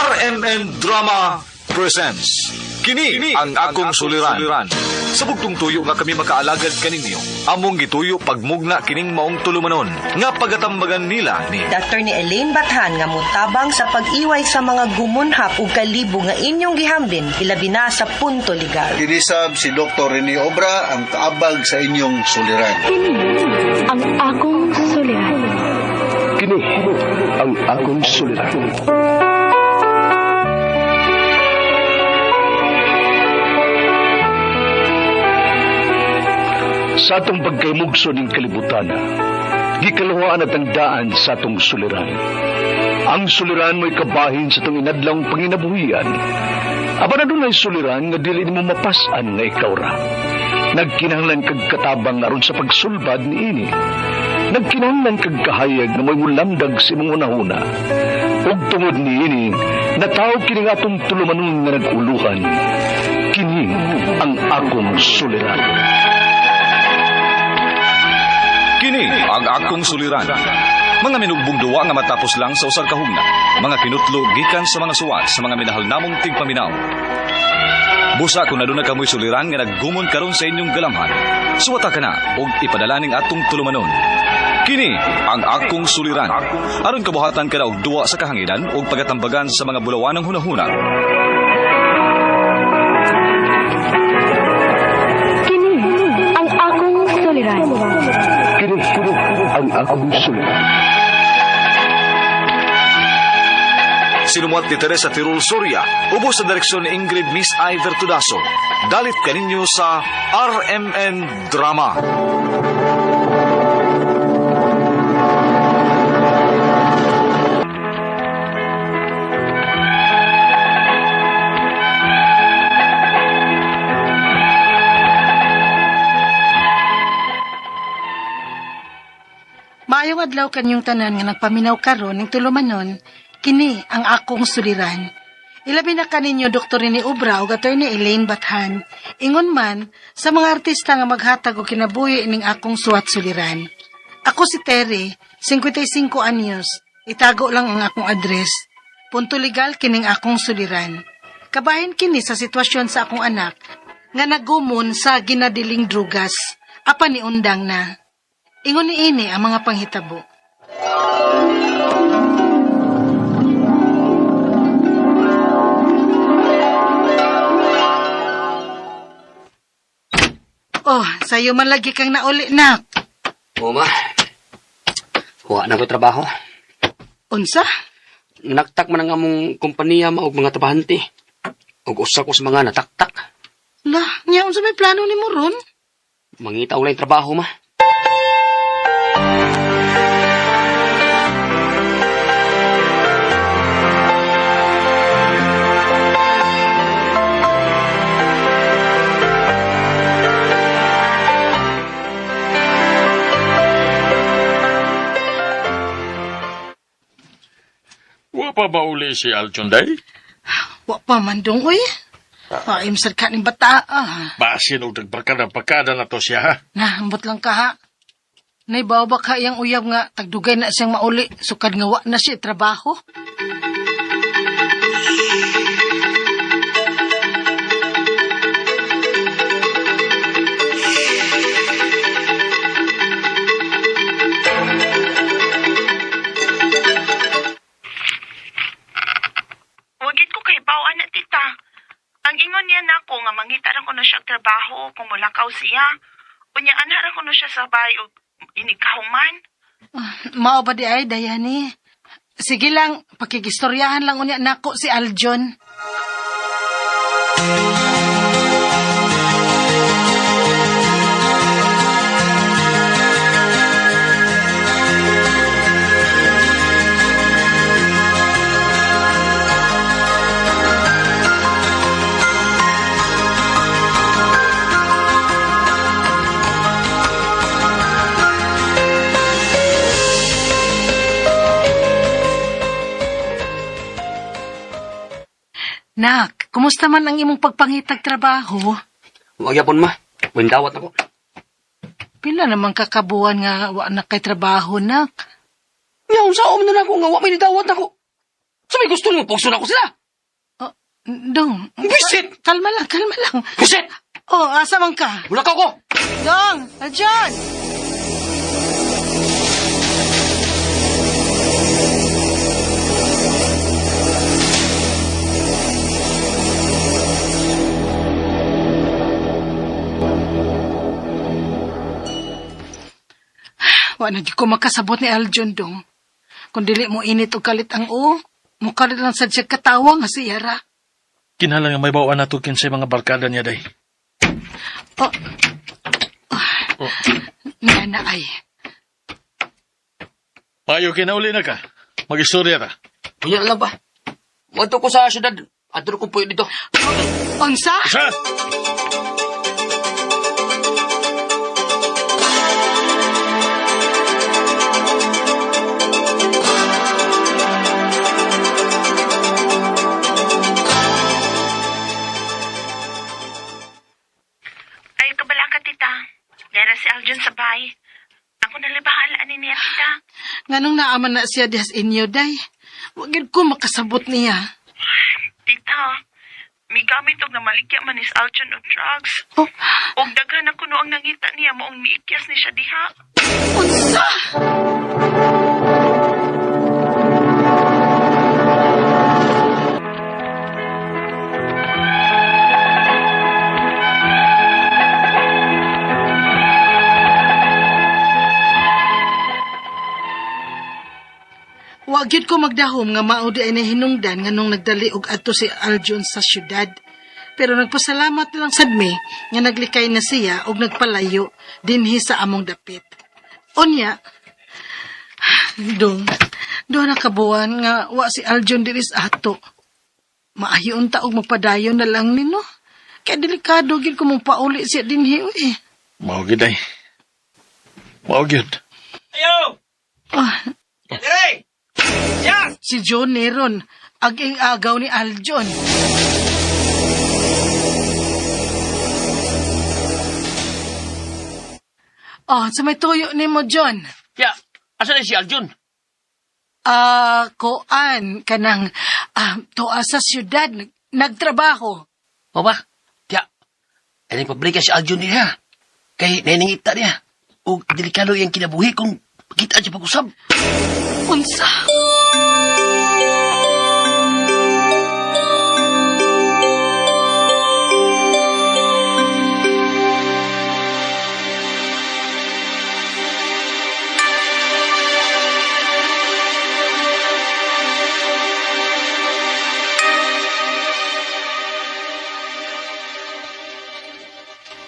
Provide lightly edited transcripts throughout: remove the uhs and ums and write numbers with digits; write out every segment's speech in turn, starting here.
RMN Drama presents Kini ang akong suliran. Sa bugtong tuyo nga kami makaalagad kaninyo, among gituyo pagmugna kining maong tulumanon nga pagatambagan nila ni Attorney Elaine Bathan nga motabang sa pag-iway sa mga gumunhap ug kalibo nga inyong gihambin ilabi na sa punto legal. Kinisab si Dr. Rene Obra ang kaabag sa inyong suliran. Kini ang akong suliran. Kini ang akong suliran. Sa atong pagkaymugso ning kalibutan, gikaluhaan at ang daan sa atong suliran. Ang suliran mo'y kabahin sa itong inadlang panginabuhian. Aba na dunay suliran nga dili nimo mapas-an nga ikaw ra. Nagkinahanglan kag katabang aron sa pagsulbad niini. Nagkinahanglan kag kahayag nga mo'y mulamdag sa imong hunahuna. Ug tungod niini, nataw kini nga atong tulumanon nga nag-uluhan. Kini ang akong suliran. Kini ang akong suliran. Mga minugbong duwa nga matapos lang sa usag kahugna. Mga kinutlo gikan sa mga suwat sa mga minahal namong tigpaminaw. Busa kung aduna kamoy suliran nga naggumon karon sa inyong galamhan. Suwata ka na og ipadala ning atong tulumanon. Kini ang akong suliran. Aron kabuhatan ka na og duwa sa kahanginan og pagatambagan sa mga bulawanang hunahuna. Kini ang akong suliran. Kini ang akong suliran. Sinumuat ni Teresa Tirul Soria, ubos sa direksyon ni Ingrid Miss I. Vertudaso. Dalit kaninyo sa RMN Drama. Maayong adlaw kanyong tanan nga nagpaminaw karon ning tulumanon, kini ang akong suliran. Ilabi na kaninyo Dr. Rene Obra ug Attorney Elaine Bathan. Ingon man sa mga artista nga maghatag og kinabuhi ning akong suwat suliran. Ako si Terry, 55 anyos. Itago lang ang akong address. Punto legal kining akong suliran. Kabahin kini sa sitwasyon sa akong anak nga nagumon sa ginadiling drugas. Apan niundang na. Ingon ni ini ang mga panghitabo. Oh, sayo man lagi kang nauli, nak. Oo, ma. Wa na ko trabaho. Unsa? Naktak man ang among kompanya ma og mga trabahante. Og usa ko sa mga nataktak. La, nya unsa may plano nimo ron? Mangita og laing trabaho, ma. Wa pa ba uli si Aljon day? Wa pa man dong uy. Paim sad ka ning bata. Ah. Basin og nagbarkada-barkada na to siya ha. Na, ambot lang ka ha. Naibaw ba ka iyang uyab nga tagdugay na siyang mauli sukad nga wa na siya trabaho? Wagit ko kay bawaan na tita. Ang ingon niya nako nga mangita ra kuno siya og trabaho kung mulakaw siya. Unya anha ra kuno siya sa bay og inigkahuman. Mao ba di ay, Dayani? Sige lang, pakigistoryahan lang unya nako si Aljon. Nak, kumusta man ang imong pagpangitag trabaho? Wa gyapon, ma. Windawat na ko. Pila naman kakabuan nga wa na kay trabaho, nak. Nya unsa man na nako nga wa may nidawat nako. So may gusto mo pugso na ko sila. Oh, dong. Bisit! Kalma lang, kalma lang. Bisit! Oh, asa man ka? Wala ka ko. Dong, Aljon! Wa na di ko makasabot ni Aljon dong. Kung dili mo init og kalit ang o, mukalit lang sad siya katawa nga si Yara. Kinahanglan nga may bawaan nato kinsay mga barkada niya day. Oh. Oh. Nga na ay. Payo kinauli na ka. Magistorya ta. Unya lang ba? Wadto ko sa syudad. Adto ko puyo dito. Unsa? Isa! Ay, kabala ka, tita. Nera si Aljon sa bay. Ako na bahala ani niya, tita. Nganong naaman na siya dihas inyo, day? Wag gyud ko makasabot niya. Tita, may gamit og namaligya man is Aljon og drugs. Oh, Og daghan ako no ang nangita niya moong miikyas ni siya diha. unsa? Wa gyud ko magdahom nga mao di ay nahinungdan nganong nagdali og adto si Aljon sa syudad. Pero nagpasalamat na lang sad mi nga naglikay na siya og nagpalayo dinhi sa among dapit. Unya, dong, doon na kabuan nga wa si Aljon diri sa ato. Maayo unta og magpadayon na lang nino. Kaya delikado gyud ko mong pauli siya dinhi uy. Mao gid ay. Mao gid. Ayo! Ah, Dire! Ya! si John Neron, aging agaw ni Aljon. Oh, sa may tuyo ni mo, John. Ya, asa na si Aljon? Ah, koan kanang tuwa sa syudad nagtrabaho. O ba? Ya. Ay nagpabrika si Aljon niya. Kay nainangita niya. O delikado iyang kinabuhi kung kita siya pag-usab. Unsa?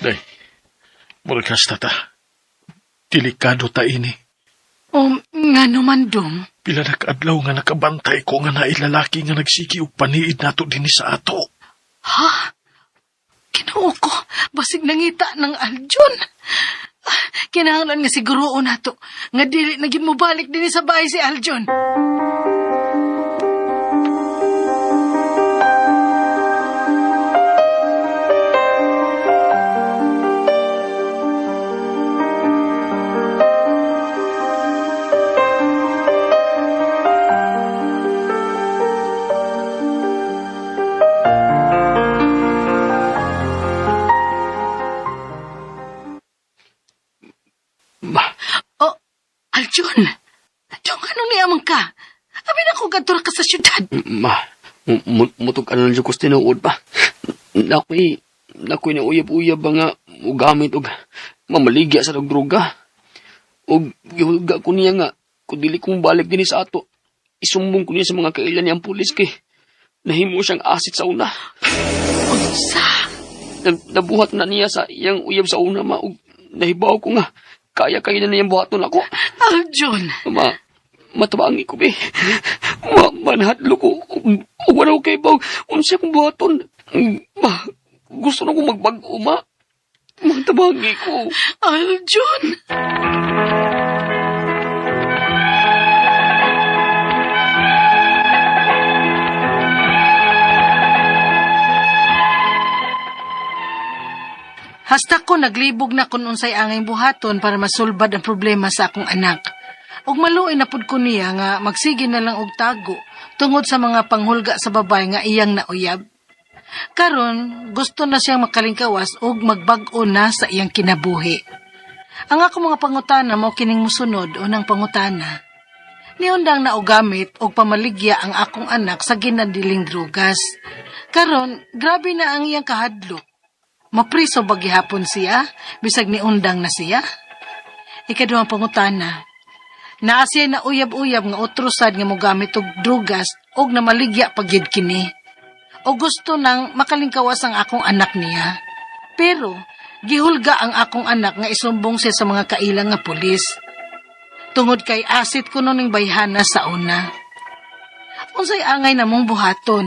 Day. Murag hasta ta. Delikado ta ini. Nga naman dong. Pila na kaadlaw nga nakabantay ko nga nailalaki nga nagsigi og paniid nato dinhi sa ato. Ha? Kinuo ko. Basig nangita ng Aljon. Ah, kinahanglan nga siguroon nato nga dili na gyud mobalik dinhi sa bahay si Aljon. Ba, Oh, Aljon. Dong, anong niamang ka? Abi na ko gadto ra ka sa syudad. ma, mutog ano lang ko sa tinuod ba? Nakoy, nakoy na uyab-uyab ba nga mugamit og mamaligya sa droga. Og gihulga ko niya nga, kung dili kong balik dinhi sa ato, isumbong ko niya sa mga kailan niyang pulis kay nahimo siyang asit sa una. Unsa? Nabuhat na niya sa iyang uyab sa una ma og nahibaw ko nga kaya kaya na niyang buhaton ako. Aljon. Ma, matabangi ko be. Ma, manhadlo ko. Ug wala ko kay baw. Unsa akong buhaton? Ma, gusto na ko magbag-o, ma. Matabangi ko. Aljon. Hasta ko naglibog na kun unsay angay buhaton para masulbad ang problema sa akong anak. Ug maluoy na pud ko niya nga magsige na lang og tago. tungod sa mga panghulga sa babae nga iyang nauyab. Karon gusto na siyang makalingkawas ug magbag-o na sa iyang kinabuhi. Ang ako mga pangutana mao kining musunod. Unang pangutana. Niundang na og gamit og pamaligya ang akong anak sa ginadiling drugas. Karon, grabe na ang iyang kahadlok. Mapriso ba gihapon siya, bisag niundang na siya? Ikaduhang pangutana. Naa siya na uyab-uyab nga otro sad nga mogamit og drugas og namaligya pa gyud kini. O gusto nang makalingkawas ang akong anak niya. Pero gihulga ang akong anak nga isumbong siya sa mga kailang nga pulis. Tungod kay asit kuno ning bayhana sa una. Unsay angay namong buhaton?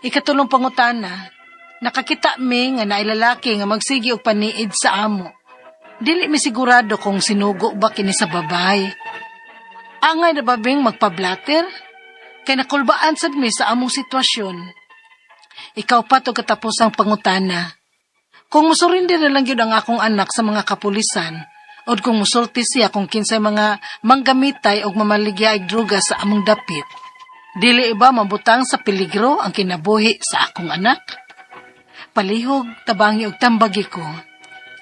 Ikatulong pangutana, nakakita mi nga naay lalaki nga magsigi og paniid sa amo. Dili mi sigurado kung sinugo ba kini sa babae. Angay na ba bing magpa-blatter? Kay nakulbaan sad mi sa among sitwasyon. Ikaupat ug katapusang pangutana. Kung musurrender na lang gyud ang akong anak sa mga kapulisan, o kung musulti siya kung kinsay mga manggamitay og mamaligya og droga sa among dapit, dili ba mabutang sa peligro ang kinabuhi sa akong anak? Palihog, tabangi og tambagi ko.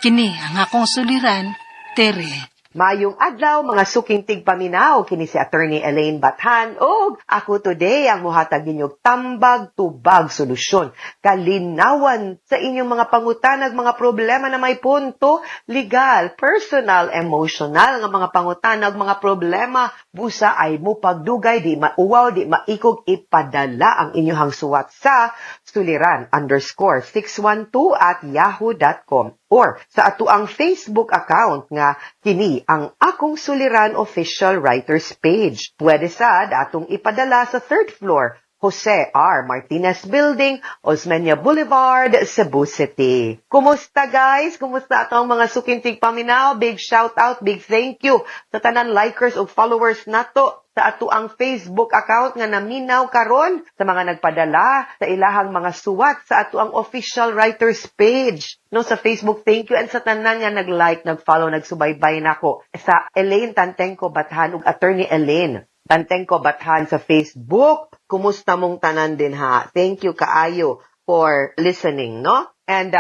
Kini ang akong suliran, Tere. Maayong adlaw, mga suking tigpaminaw, kini si Attorney Elaine Bathan ug ako today ang muhatag ninyo tambag tubag, solusyon, kalinawan sa inyong mga pangutanag, mga problema na may punto legal, personal, emotional nga mga pangutanag, mga problema. Busa ay mo pagdugay, di mauwaw, di maikog, ipadala ang inyong suwat sa suliran_612@yahoo.com or sa atuang Facebook account nga kini ang Akong Suliran Official Writers Page. Pwede sad atong ipadala sa third floor, Jose R. Martinez Building, Osmeña Boulevard, Cebu City. Kumusta, guys? Kumusta atong mga suking tigpaminaw? Big shout out, big thank you sa tanan likers ug followers nato sa atuang Facebook account nga naminaw karon, sa mga nagpadala sa ilahang mga suwat sa atuang official writers page, no, sa Facebook. Thank you, and sa tanan nga nag-like, nag-follow, nagsubaybay nako sa Elaine Tantengco Bathan ug Attorney Elaine Tantengco Bathan sa Facebook. Kumusta mong tanan din ha? Thank you kaayo for listening, no? And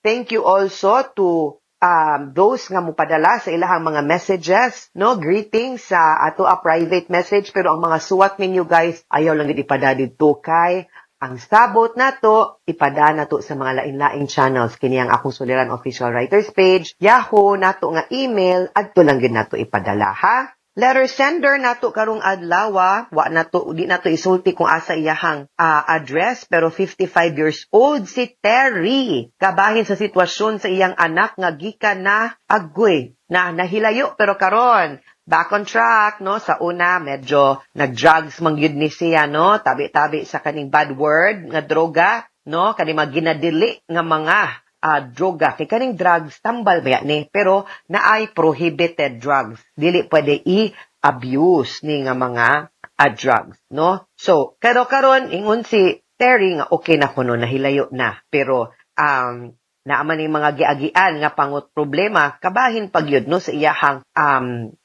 thank you also to those nga mupadala sa ilahang mga messages, no? Greetings sa ato a private message, pero ang mga suwat ninyo, guys, ayaw lang gid ipada didto kay ang sabot nato ipada nato sa mga lain-laing channels. Kini ang Akong Suliran Official Writers Page, Yahoo nato nga email, adto lang gid nato ipadala, ha? Letter sender nato karong adlaw, wa nato di nato isulti kung asa iyahang address, pero 55 years old si Terry. Kabahin sa sitwasyon sa iyang anak nga gikan na agoy na nahilayo, pero karon back on track, no? Sa una, medyo nag-drugs man gyud ni siya, no, tabi-tabi sa kaning bad word nga droga, no, kaning mga ginadili nga mga droga, kay kaning drugs tambal ba ni, pero naay prohibited drugs, dili pwede i-abuse ni nga mga drugs, no? So pero karon ingon si Terry nga okay na kuno, nahilayo na, pero naa man yung mga giagian nga pangut problema kabahin pagyud, no, sa iyahang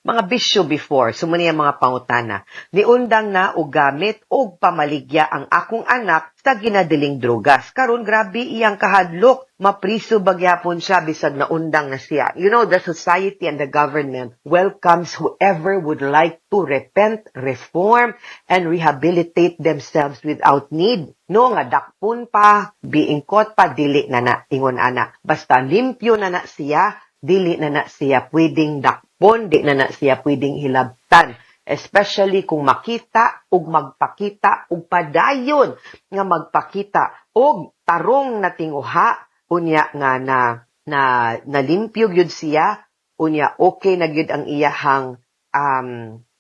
mga bisyo before. So mo niya mga pangutana. Niundang na og gamit og pamaligya ang akong anak sa ginadiling drogas. Karon grabe iyang kahadlok, mapriso ba gyapon siya bisag naundang na siya? The society and the government welcomes whoever would like to repent, reform and rehabilitate themselves without need, no, nga dakpon pa, being caught pa. Dili na na ingon ana. Basta limpyo na na siya, dili na na siya pwedeng dakpon, di na na siya pwedeng hilabtan, especially kung makita ug magpakita ug padayon nga magpakita og tarong na tinguha unya nga na na nalimpyo gyud siya unya, okay na gyud ang iyahang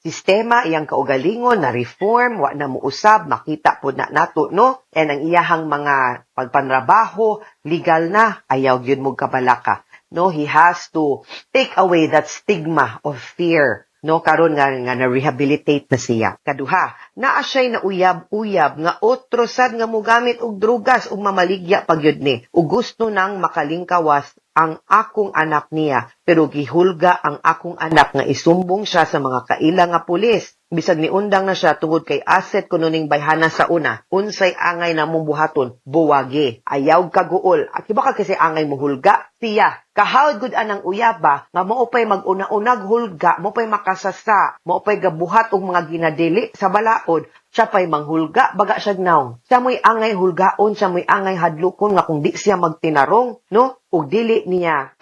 sistema, iyang kaugalingon na reform, wa na muusab, makita po na nato, no? And ang iyahang mga pagpanrabaho, legal na, ayaw gyud mo kabalaka. No, he has to take away that stigma of fear, no, karon nga na-rehabilitate na siya. Kaduha, naa siya'y nauyab-uyab nga otro sad nga mogamit og drugas ug mamaligya pa gyud ni. Ug gusto nang makalingkawas. ang akong anak niya, pero gihulga ang akong anak nga isumbong siya sa mga kaila nga pulis. Bisag niundang na siya tungod kay asset kuno ning bayhana sa una. Unsay angay namong buhaton? Buwagi. Ayaw kaguol. Akiba ka kasi angay mo hulga? Siya. Kahawd gud anang uyaba nga mao pay mag-una-unag hulga, mao pay makasasa, mao pay gabuhat og mga ginadili sa balaod, siya pa'y manghulga, baga siya naong. Siya mo'y angay hulgaon, siya mo'y angay hadlukon nga kung di siya magtinarong, no? Ug dili niya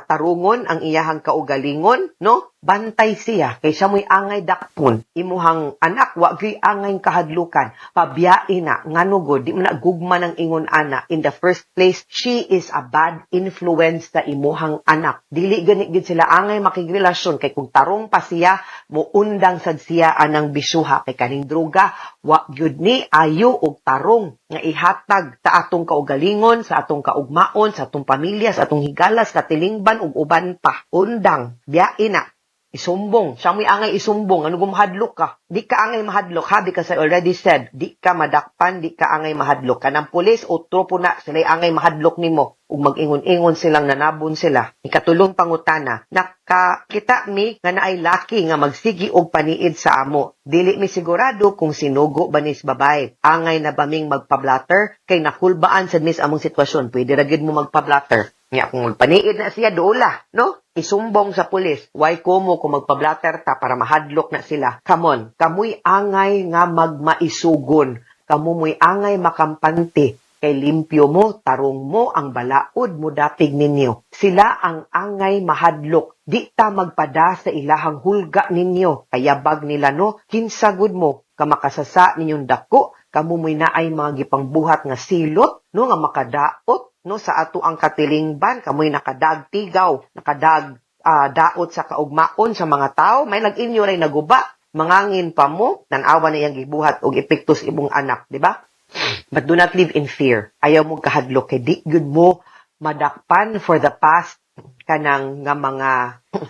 tarungon ang iyahang kaugalingon, no? Bantay siya kay siya mo'y angay dakpon. Imuhang anak wa gyuy angay kahadlukan. Pabiyai na ngano gud di man na gugma ng ingon ana. In the first place, she is a bad influence sa imuhang anak. Dili gani gid sila angay makigrelasyon kay kung tarong pa siya, muundang sad siya anang bisyuha kay kaning droga wa gyud ni ayo og tarong nga ihatag sa atong kaugalingon, sa atong kaugmaon, sa atong pamilya, sa atong higalas, katilingban ug uban pa. Undang, biyae na. Isumbong. Siya mo'y angay isumbong. Ano gumahadlok ka? Di ka angay mahadlok ha? Because I already said, di ka madakpan, di ka angay mahadlok. Kanang pulis o tropo na, sila'y angay mahadlok nimo. Ug mag-ingon-ingon silang nanabon sila. Ikatulong pangutana, nakakita mi nga naay laki nga magsigi og paniid sa amo. Dili mi sigurado kung sinugo ba nis babay. Angay na ba ming magpa-blatter? Kay nakulbaan sad mis among sitwasyon. Pwede ra gyud mo magpa-blatter. Nya kung paniid na siya dola, no? Isumbong sa pulis. Why komo kung magpa-blatter ta para mahadlok na sila? Come on, kamoy angay nga magmaisugon. Kamo mo'y angay makampante. Kay limpyo mo, tarong mo, ang balaod mo dapig ninyo. Sila ang angay mahadlok. Di ta magpada sa ilahang hulga ninyo. Kayabag nila no, kinsagod mo, kamakasasa ninyong dako, kamo mo'y naay mga gipangbuhat nga silot, no, nga makadaot, no, sa ato ang katilingban, kamoy nakadagtigaw, nakadag daot sa kaugmaon sa mga tao, may nag-inyo ray naguba, mangangin pa mo, tan-awa na iyang gibuhat og epekto sa imong anak, di ba? But do not live in fear. Ayaw mo kahadlok kay di gyud mo madakpan for the past kanang nga mga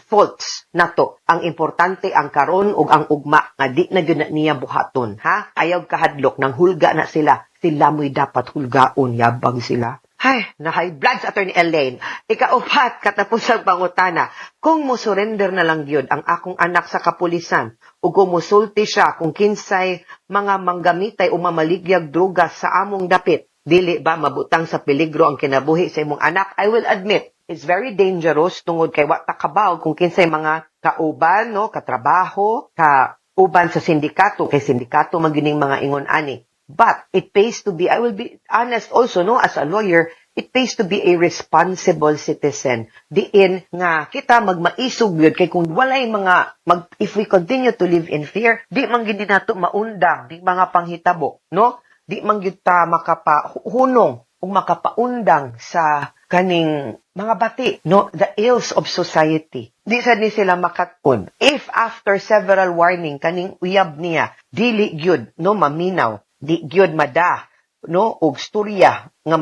faults nato. Ang importante ang karon ug ang ugma nga di na gyud na niya buhaton, ha? Ayaw kahadlok nang hulga na sila. Sila mo'y dapat hulgaon, yabang sila. Hay, na high blood sa Attorney Elaine. Ikaupat, katapusang pangutana. Kung mo surrender na lang gyud ang akong anak sa kapulisan ug kung musulti siya kung kinsay mga manggamitay o mamaligyag droga sa among dapit, dili ba mabutang sa peligro ang kinabuhi sa imong anak? I will admit, it's very dangerous tungod kay wa ta kabaw kung kinsay mga kauban, no, katrabaho, kauban sa sindikato, kay sindikato man gyud ning mga ingon ani. But it pays to be, I will be honest also, no, as a lawyer, it pays to be a responsible citizen. Diin nga kita magmaisog gyud kay kung walay mga mag, if we continue to live in fear, di man gyud nato maundang di mga panghitabo, no? Di man gyud ta makapahunong ug makapaundang sa kaning mga bati, no, the ills of society. Di sad ni sila makat-on. If after several warning kaning uyab niya dili gyud no maminaw, di gyud mada no og storya nga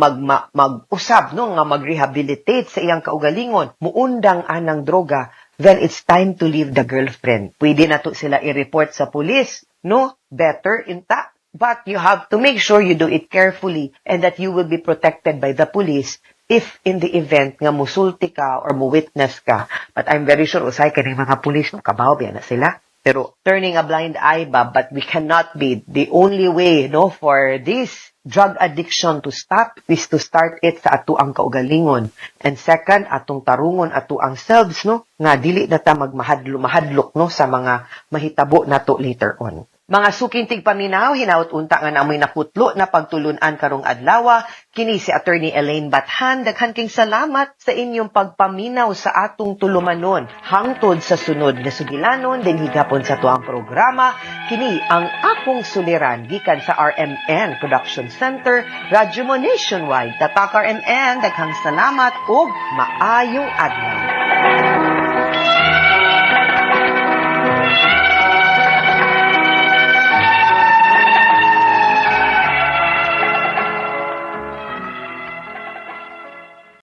mag-usab no nga mag-rehabilitate sa iyang kaugalingon, muundang anang droga, then it's time to leave the girlfriend. Pwede na to sila i-report sa police, no? Better inta. But you have to make sure you do it carefully and that you will be protected by the police if in the event nga musulti ka or mo-witness ka. But I'm very sure usay kaning mga police no kabaw biya na sila. Pero turning a blind eye ba, but we cannot be. The only way no for this drug addiction to stop is to start it sa atuang kaugalingon. And second, atong tarungon atuang selves no nga dili na ta magmahadlo mahadlok no sa mga mahitabo nato later on. Mga suking tigpaminaw, hinaut unta nga namoy nakutlo na pagtulunan karong adlaw. Kini si Attorney Elaine Bathan. Daghan king salamat sa inyong pagpaminaw sa atong tulumanon. Hangtod sa sunod nga sugilanon din higapon sa tuang programa. Kini ang akong suliran gikan sa RMN Production Center, Radyo Mo Nationwide. Tatak RMN, daghang salamat ug maayong adlaw.